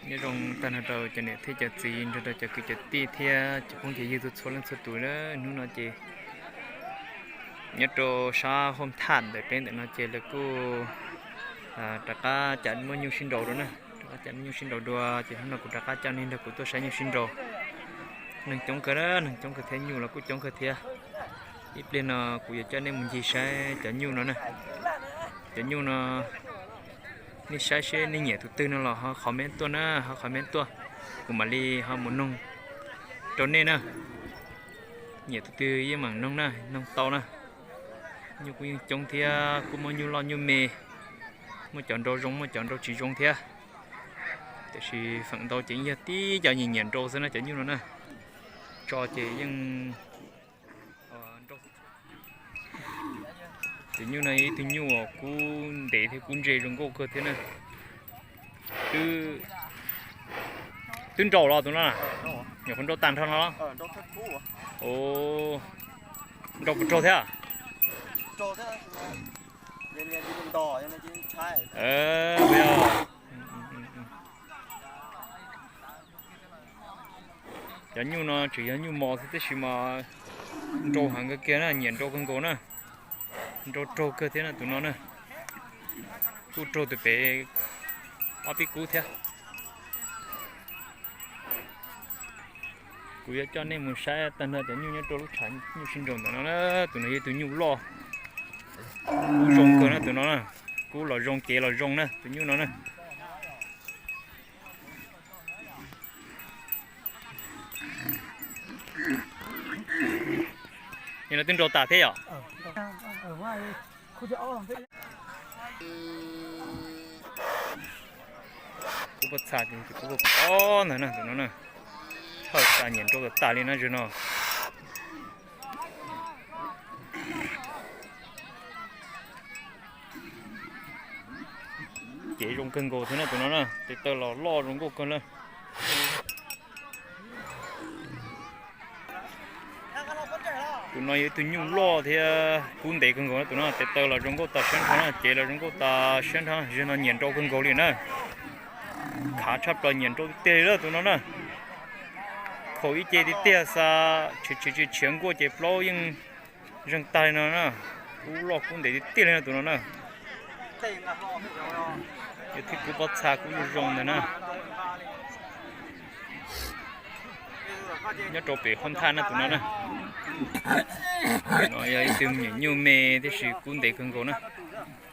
Nyob zoo tag nrho rau cov niam thiab cov txiv nrog rau cov kwv cov tij thiab cov phooj cov ywg txhua leej txhua tus na. Hnub no ces nyob rau sab Hom Thaj ntawm peb ntawm no ces lawv kuj rov qab cam muaj nyuj sib nraus dua na, rov qab cam muaj nyuj sib nraus dua ces hnub no kuv rov qab coj nej nrog kuv tuaj saib nyuj sib nraus. Neeg coob kawg na, neeg coob kawg thiab nyuj los kuj coob kawg thiab. Ib pliag no kuv yuav coj nej mus ncig saib cov nyuj no na. Cov nyuj no nej saib seb nej nyiam tus twg no los ho comment tuaj na, ho comment tuaj, kuv mam li ho mus noog rau nej na. Nyiam tus twg yeej mam noog na, noog tau na. Nyuj kuj yeej coob thiab, kuj muaj nyuj loj nyuj me, muaj cov nrau zoo muaj cov nrau tsis zoo thiab. Tiam sis feem ntau ces yeej yog tib cov nyiam nyiam nrau xwb na cov nyuj no na. Tso ces yeej nrau. Tus nyuj no yog ib tug nyuj uas kub ntev thiab kub ntse zoo nkauj kawg thiab na. Twb nrau los tus no na? Nyuam qhuav nrau tag nrho no los? Nrau puas raug thiab? Cov nyuj no tseem yog nyuj mos xwb tab sis mas nrau heev kawg kiag na, nyiam nrau kawg nkaus na. Nrau raug kawg thiab na tus no na. Kuj raug tus pem ob peb kub thiab. Kuv yuav coj nej mus saib tag nrho cov nyuj nyob rau lub tshav nyuj sib nraus ntawm no na. Tus no yog ib tug nyuj loj, kub zoo kawg na tus no na. Kub los zoo cev los zoo na tus nyuj no na. Nyuj no twb nrau tas thiab yom? Kub pob txha ces kub pob ntag na tus no na. Tshaj tas nyiam nrau tas tas li na zaum no. Cev zoo kawg nkaus thiab na tus no na, tes taw los loj zoo nkauj kawg na. Tus no yog ib tug nyuj loj thiab kub ntev kawg nkaus na tus no, tes taw los zoo nkauj tas siab nrho na, cev los zoo nkauj tas siab nrho, zaum no nyiam nrau kawg nkaus li na. Khav tshaj plaws nyiam nrau tiag tiag li lawm tus no na. Khaum ib ce tiag tiag xa, tshiav tshiav nkuaj ces plaub yeej zeeg tag li no na. Kub loj kub ntev tiag tiag li no tus no na. Yog thib kub pob txha kub zoo zoo ntag na. Nyob rau pem Hoob Thaj na tus no na. No yog ib tug me nyuam nyuj me tiam sis kub ntev kawg nkaus na.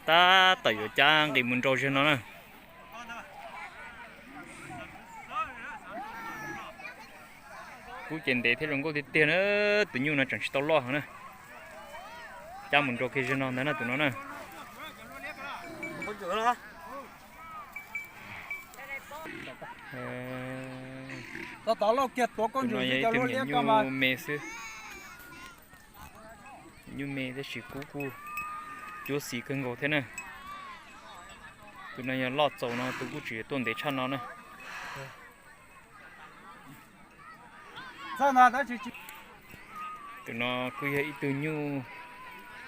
Tab tom yuav cab nqis mus nrau zaum no na. Kub ces ntev thiab zoo nkauj tiag tiag na. Tus nyuj no tseem tsis tau loj heev na. Cab mus nrau kiag zaum no ntag na tus no na. Tus no yog ib tug me nyuj me xwb. Nyuj me tab sis kub kuj cuab xis kawg nkaus thiab na. Tus no yog loj txaus no tus kuj tseem tuaj ntev tshaj no na. Tus no kuj yog ib tug nyuj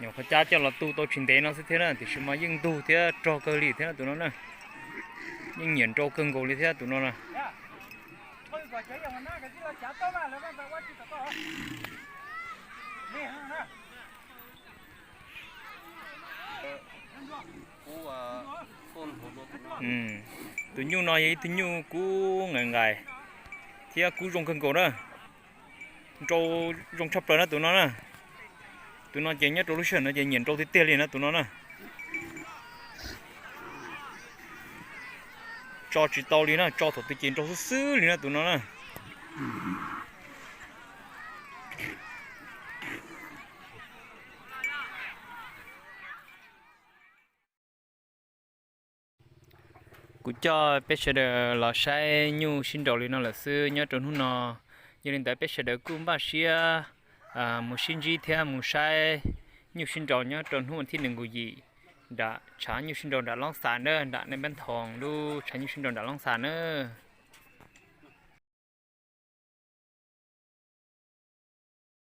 nyuam qhuav cab coj los tu tau tsis ntev no xwb thiab na, tiam sis mas yeej ntug thiab rog kawg li thiab na tus no na. Yeej nyiam nrau kawg nkaus li thiab tus no na. Tus nyuj no yog ib tug nyuj kub nqaim nqaim thiab kub zoo kawg nkaus na. Nrau zoo tshaj plaws na tus no na. Tus no ces nyob rau lub sij hawm no ces nyiam nrau tiag tiag li na tus no na. Tso tsis tau li na, tso thaum twg ces nrau xwb xwb li na tus no na. Kuv coj peb sawv daws los saib nyuj sib nraus li no lawm xwb nyob rau hnub no. Yog li ntawd peb sawv daws kuj npaj siab mus sib ntsib thiab mus saib nyuj sib nraus nyob rau hnub thib nees nkaum yim nram tshav nyuj sib nraus nram Loob Xas na, nram nej Npab Thoos lub tshav nyuj sib nraus nram Loob Xas na.